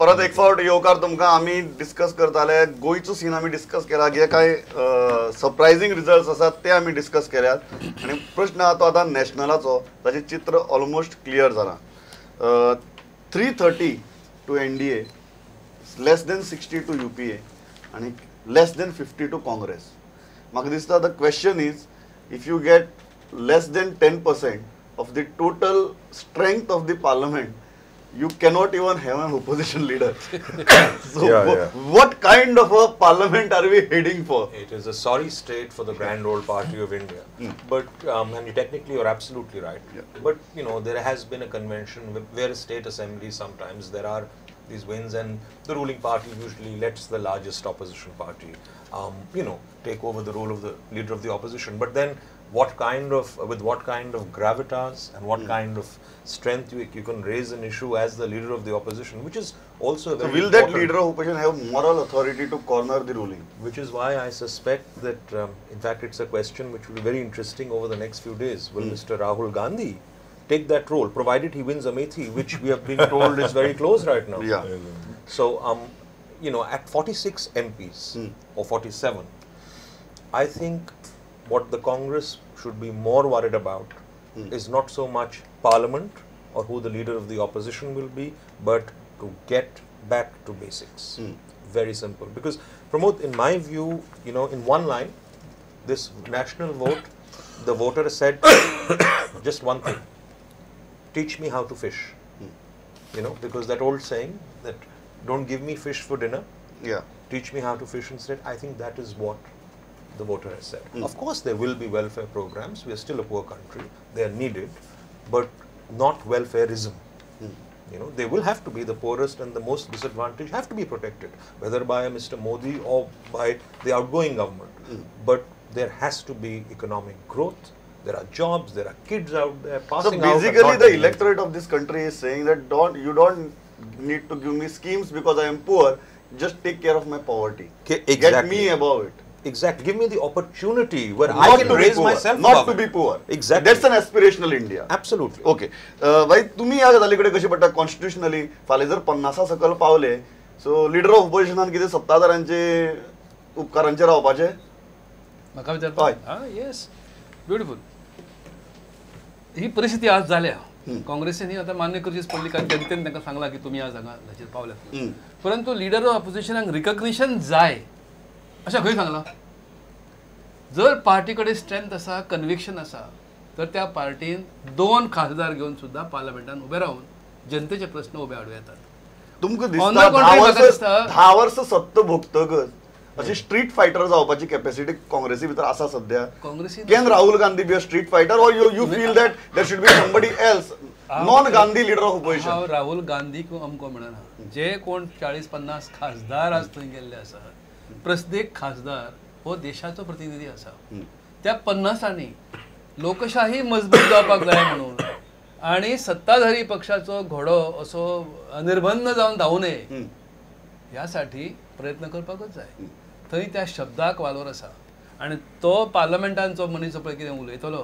परत एक फावट येवकार तुमकां. आमी डिस्कस करताले गोंयचो सीन, आमी डिस्कस केला, जे कांय सरप्रायझींग रिजल्ट्स आसात ते आमी डिस्कस केल्यात आनी प्रश्न आहा तो आतां नॅशनलाचो, ताचें चित्र ऑलमोस्ट क्लियर जालां. 330 to NDA, less than 60 to UPA आनी लेस देन 50 टू काँग्रेस. म्हाका दिसता the question is if you get less than 10% of the total strength of the parliament, you cannot even have an opposition leader. So what kind of a parliament are we heading for? It is a sorry state for the grand old party of India. But, and you technically you're absolutely right. Yeah. But, you know, there has been a convention where state assemblies sometimes there are these wins and the ruling party usually lets the largest opposition party, you know, take over the role of the leader of the opposition. But then what kind of, with what kind of gravitas and what kind of strength you can raise an issue as the leader of the opposition, which is also very So will that important. Leader of opposition have moral authority to corner the ruling? Which is why I suspect that, in fact, it's a question which will be very interesting over the next few days. Will Mr. Rahul Gandhi take that role, provided he wins Amethi, which we have been told is very close right now. Yeah. So, you know, at 46 MPs or 47, I think what the Congress should be more worried about is not so much parliament or who the leader of the opposition will be, but to get back to basics. Very simple. Because, Pramod, in my view, you know, in one line, this national vote, the voter said just one thing: teach me how to fish. You know, because that old saying that don't give me fish for dinner, teach me how to fish instead. I think that is what the voter has said. Of course, there will be welfare programs. We are still a poor country. They are needed, but not welfareism. You know, they will have to be the poorest and the most disadvantaged have to be protected, whether by Mr. Modi or by the outgoing government. But there has to be economic growth. There are jobs, there are kids out there passing So out. Basically, the electorate of this country is saying that you don't need to give me schemes because I am poor. Just take care of my poverty. Exactly. Get me above it. Exactly. Give me the opportunity where not I can raise poor, myself not above to be poor. Exactly. That's an aspirational India. Absolutely. Okay. भाई तुम्ही ह्या गजाली कडेन कशी पडटा constitutionally फाल्यां जर 50 सकयल पावले सो लीडर ऑफ ऑपोजिशनान कितें सत्ताधारांचे उपकारांचे रावपाचे? म्हाका विचारता? हां, येस, ब्युटिफूल. ही परिस्थिती आज जाल्या. काँग्रेसीन ही आतां मान्य करचीच पडली, कारण जनतेन तांकां सांगलां की तुमी आज हांगा हाचेर पावल्यात. परंतु लिडर ऑफ ऑपोजिशनाक रिकग्निशन जाय अशें खंय सांगलां? जर पार्टी कडेन स्ट्रेंथ आसा, कन्विक्शन आसा, तर त्या पार्टीन 2 खासदार घेवन सुद्दां पार्लमेंटान उबे रावन जनतेचे प्रस्न उबे हाडूं येतात. तुमकां On the contrary, म्हाका दिसता 10 वर्सां सत्ता भोगतकच अशी स्ट्रीट फायटर जावपाची कॅपॅसिटी काँग्रेसी भितर आसा सध्या? काँग्रेसी Can Rahul Gandhi be a street fighter or you feel that there should be somebody else, non Gandhi leader of opposition? हांव राहुल गांधी किंवा अमको म्हणना, जे कोण 40-50 खासदार आज थंय गेल्ले आसात, प्रत्येक खासदार हो देशाचो प्रतिनिधी आसा. त्या 50 लोकशाही मजबूत जावपाक जाय म्हणून आनी सत्ताधारी पक्षाचो घोडो असो निर्बंध जावन धांवू नये ह्यासाठी प्रयत्न करपाकच जाय. थंय त्या शब्दाक वालोर आसा आनी तो पार्लमेंटान जो मनीस पळय कितें उलयतलो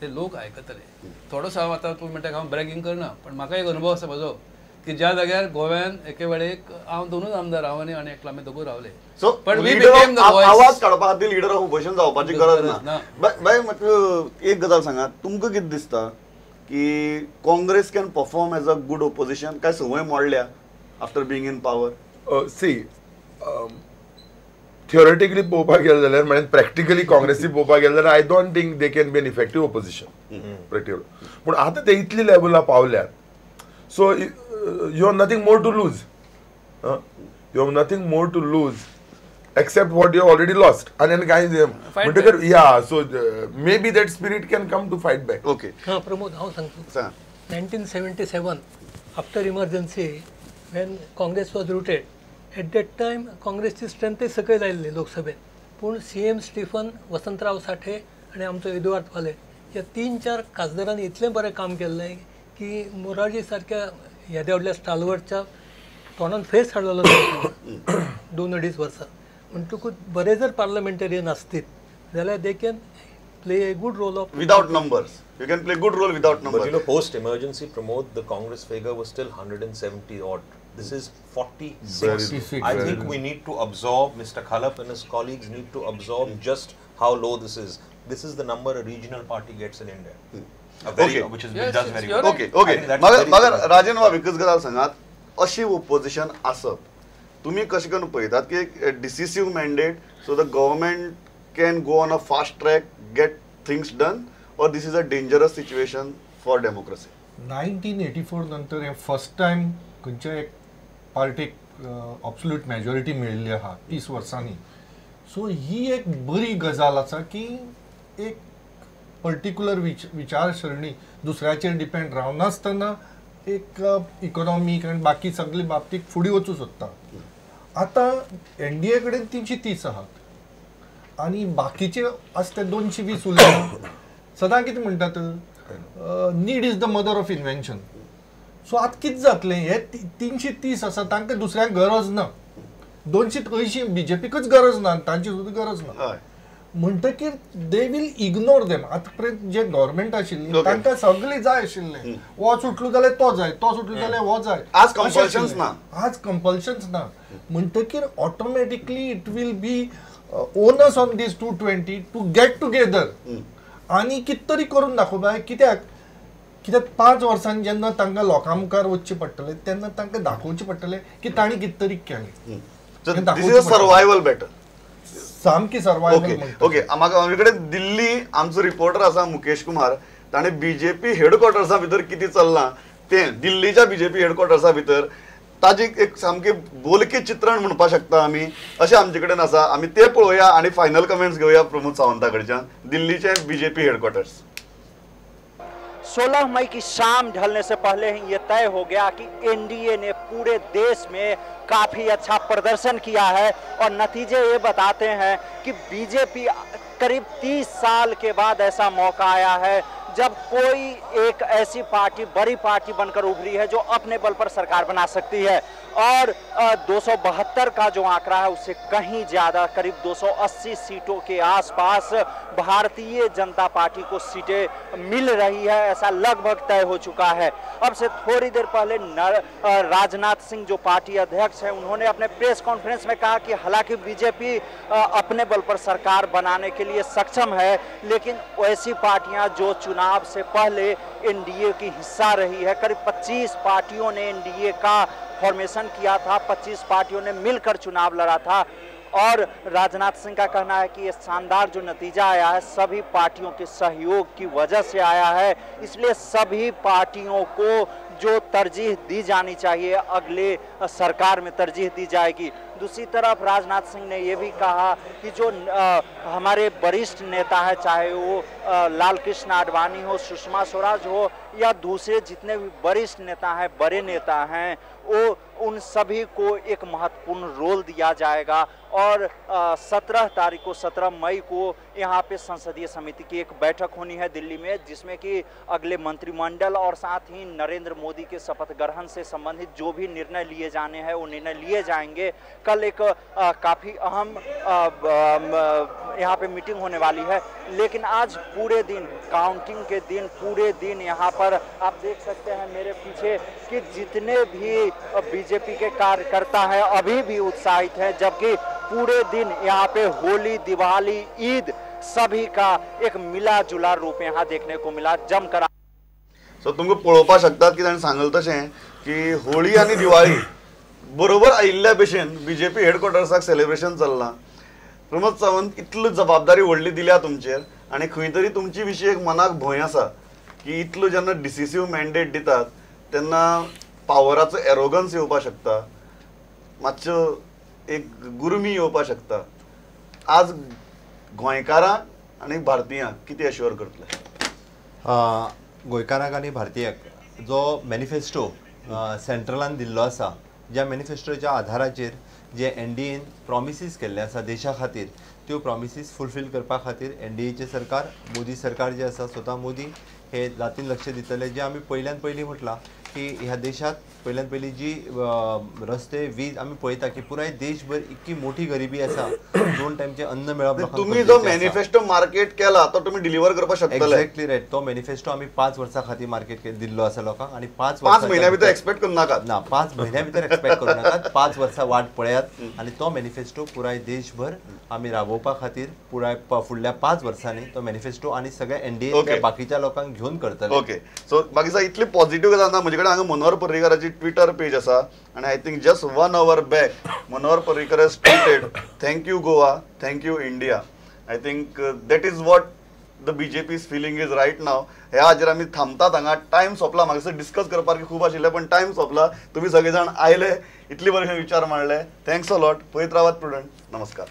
ते लोक आयकतले. थोडोसो हांव आतां तूं म्हणटा हांव ब्रॅगिंग करना, पण म्हाका एक अनुभव आसा म्हजो की ज्या जाग्यार गोव्यान एके वेळेक हांव दोनूच आमदार, हांव आनी आनी एकलो, आमी दोगूय रावले. सो पण we became the voice. आवाज काडपा खातीर लिडर ऑफ ऑपोजिशन जावपाची गरज गरज ना. ना. बाय म्हाका एक गजाल सांगात, तुमकां कितें दिसता की Congress can perform as a good opposition? काय संवय मोडल्या after being in power? See, theoretically पळोवपाक गेले जाल्यार, म्हळ्यार प्रॅक्टिकली काँग्रेसी पळोवपाक गेले जाल्यार I don't think they can be an effective opposition practical. पूण आतां ते इतले लेवला पावल्यात, so you have nothing more to lose. You have nothing more to lose except what you already lost. आनी कांय म्हणटकर या so maybe that spirit can come to fight back. Okay. हां प्रमोद, हांव सांगता. 1977 after emergency when Congress was rooted, at that time काँग्रेसची स्ट्रेंथय सकयल आयिल्ली लोकसभेत. पूण CM Stephen, Vasantrao Sathe आनी आमचो एदुआर्द फाले ह्या 3-4 खासदारांनी इतलें बरें काम केल्लें की मोरारजी सारक्या येद्या व्हडल्या स्टालवर्डच्या तोंडान फेस हाडलेलो 2-2.5 वर्सां. म्हणटकूच बरे जर पार्लमेंटेरियन आसतीत जाल्यार they can play a good role of without numbers. You can play good role without numbers. But you know, post emergency, Pramod, the Congress figure was still 170 odd This is 46. I think we need to absorb, Mr. Khalap and his colleagues need to absorb just how low this is. This is the number a regional party gets in India. A very, okay. Which is, yes, does very well. Okay, okay. मगर राजन बाब एकच गजाल सांगात, अशी opposition आसप तुम्ही कशें करून पळयतात की एक decisive mandate so the government can go on a fast track, get things done, or this is a dangerous situation for democracy? 1984 नंतर हे फर्स्ट टायम खंयच्या एक पार्टीक ऑब्सोल्यूट मेजॉरिटी मेळिल्ली आहा 30 वर्सांनी. सो ही एक बरी गजाल आसा की एक पर्टिक्युलर विचारसरणी दुसऱ्याचेर डिपेंड रावनासतना एक इकॉनॉमीक आनी बाकी सगळे बाबतीत फुडें वचूं सोदता. आतां एनडीए कडेन 330 आहात आनी बाकीचे आसा ते 220 उरले. सदां कितें म्हणटात, need is the mother of invention. So आतां कितें जातलें, हे 330 आसा तांकां दुसऱ्यांक गरज ना, 280 बीजेपीकच गरज ना, तांची सुद्दां गरज ना. म्हणटकीर they will ignore them. आतां पर्यंत जे गव्हर्मेंट आशिल्ली तांकां सगळें जाय आशिल्लें, हो सुटलो जाल्यार तो जाय, तो सुटलो जाल्यार हो जाय. आज कंपल्शन्स ना, आज कंपल्शन्स ना. म्हणटकीर automatically it will be onus on this 220 to get together आनी कितें तरी करून दाखोवपा. कित्याक कित्याक 5 वर्सांनी जेन्ना तांकां लोकां मुखार वचचें पडटलें तेन्ना तांकां दाखोवचें पडटलें की तांणी कितें तरी केलें. This is a survival battle, सामकी सर्वायवल. ओके, म्हाका आमचे कडेन दिल्ली आमचो रिपोर्टर आसा मुकेश कुमार, ताणें बीजेपी हेडक्वॉर्टर्सा भितर कितें चल्लां तें दिल्लीच्या बीजेपी हेडक्वॉर्टर्सा भितर ताजी एक सामकें बोलकें चित्रण म्हणपाक शकता आमी, अशें आमचे कडेन आसा. आमी तें पळोवया आनी फायनल कमेंट्स घेवया प्रमोद सावंता कडच्यान. दिल्लीचे बीजेपी हेडक्वॉर्टर्स. 16 मई की शाम ढलने से पहले ही ये तय हो गया कि एनडीए ने पूरे देश में काफ़ी अच्छा प्रदर्शन किया है और नतीजे ये बताते हैं कि बीजेपी करीब 30 साल के बाद ऐसा मौका आया है जब कोई एक ऐसी पार्टी, बड़ी पार्टी बनकर उभरी है जो अपने बल पर सरकार बना सकती है। और 272 का जो आंकड़ा है उससे कहीं ज़्यादा, करीब 280 सीटों के आसपास भारतीय जनता पार्टी को सीटें मिल रही है, ऐसा लगभग तय हो चुका है। अब से थोड़ी देर पहले राजनाथ सिंह जो पार्टी अध्यक्ष हैं उन्होंने अपने प्रेस कॉन्फ्रेंस में कहा कि हालांकि बीजेपी अपने बल पर सरकार बनाने के लिए सक्षम है, लेकिन ऐसी पार्टियाँ जो चुनाव से पहले एनडीए की हिस्सा रही है, करीब 25 पार्टियों ने एनडीए का फॉर्मेशन किया था, 25 पार्टियों ने मिलकर चुनाव लड़ा था। और राजनाथ सिंह का कहना है कि ये शानदार जो नतीजा आया है सभी पार्टियों के सहयोग की वजह से आया है, इसलिए सभी पार्टियों को जो तरजीह दी जानी चाहिए अगले सरकार में तरजीह दी जाएगी। दूसरी तरफ राजनाथ सिंह ने ये भी कहा कि जो हमारे वरिष्ठ नेता हैं, चाहे वो लाल कृष्ण आडवाणी हो, सुषमा स्वराज हो या दूसरे जितने भी वरिष्ठ नेता हैं, बड़े नेता हैं, वो उन सभी को एक महत्वपूर्ण रोल दिया जाएगा। और 17 तारीख को, 17 मई को यहाँ पे संसदीय समिति की एक बैठक होनी है दिल्ली में, जिसमें कि अगले मंत्रिमंडल और साथ ही नरेंद्र मोदी के शपथ ग्रहण से संबंधित जो भी निर्णय लिए जाने हैं वो निर्णय लिए जाएंगे। कल एक काफ़ी अहम यहाँ पे मीटिंग होने वाली है, लेकिन आज पूरे दिन, काउंटिंग के दिन पूरे दिन यहाँ पर आप देख सकते हैं मेरे पीछे कि जितने भी बीजेपी के कार्यकर्ता हैं अभी भी उत्साहित हैं, जबकि पूरे दिन यहाँ पे होली, दिवाली, ईद सभी का एक मिला जुला रूप यहाँ देखने को मिला जमकर। सो तुमकां पळोवपाक शकतात की ताणें सांगलें तशें की होळी आनी दिवाळी बरोबर आयिल्ल्या भशेन बीजेपी हेडक्वॉर्टर्साक सेलिब्रेशन चल्लां. प्रमोद सावंत, इतली जबाबदारी व्हडली दिल्या तुमचेर आनी खंय तरी तुमची विशीं एक मनाक भंय आसा की इतलो जेन्ना डिसिसीव मॅन्डेट दितात तेन्ना पावराचो एरोगन्स येवपाक शकता, मातसो एक गुरमी येवपाक शकता. आज गोंयकारांक आनी भारतीयांक कितें एश्योर करतले? गोंयकारांक आनी भारतीयांक जो मॅनिफेस्टो सेंट्रलान दिल्लो आसा, ज्या मॅनिफेस्टोच्या आधाराचेर जे एनडीएन प्रॉमिसीस केल्ले आसा देशा खातीर, त्यो प्रॉमिसीस फुलफील करपा खातीर एनडीएचें सरकार, मोदी सरकार जे आसा, स्वता मोदी हे जातीन लक्ष दितले. जे आमी पयल्यान पयलीं म्हटलां की ह्या देशात पयल्यान पयली जी रस्ते वीज आमी पळयता की पुराय देशभर इतकी मोठी गरिबी आसा, 2 टायमचें अन्न मेळप तुम्ही जो मॅनिफेस्टो मार्केट केला तो तुम्ही डिलिव्हर करपाक शकतले. Exactly right. तो मॅनिफेस्टो आमी 5 वर्सां खातीर मार्केट दिल्लो आसा लोकांक आनी 5 म्हयन्या भितर एक्सपेक्ट करूं नाकात. ना, 5 म्हयन्या भितर एक्सपेक्ट करूं नाकात, 5 वर्सां वाट पळयात आनी तो मॅनिफेस्टो पुराय देशभर आमी राबोवपा खातीर पुराय फुडल्या 5 वर्सांनी तो मॅनिफेस्टो आनी सगळ्या एनडीए बाकीच्या लोकांक घेवन करतले. ओके, सो बाकी इतली पॉझिटिव्ह गजाल ना. म्हजे कडेन हांगा मनोहर पर्रीकाराची ट्विटर पेज आसा आनी I think just 1 hour back Manohar Parrikar has tweeted thank you Goa, thank you India. I think that is what the BJP's feeling is right now. ह्या हाजेर आमी थांबतात हांगा. टायम सोंपला, म्हाका डिस्कस करपाक खूब आशिल्लें पण टायम सोंपला. तुमी सगळे जाण आयले, इतली बरे विचार मांडले, thanks a lot. पळयत रावात प्रुडंट. नमस्कार.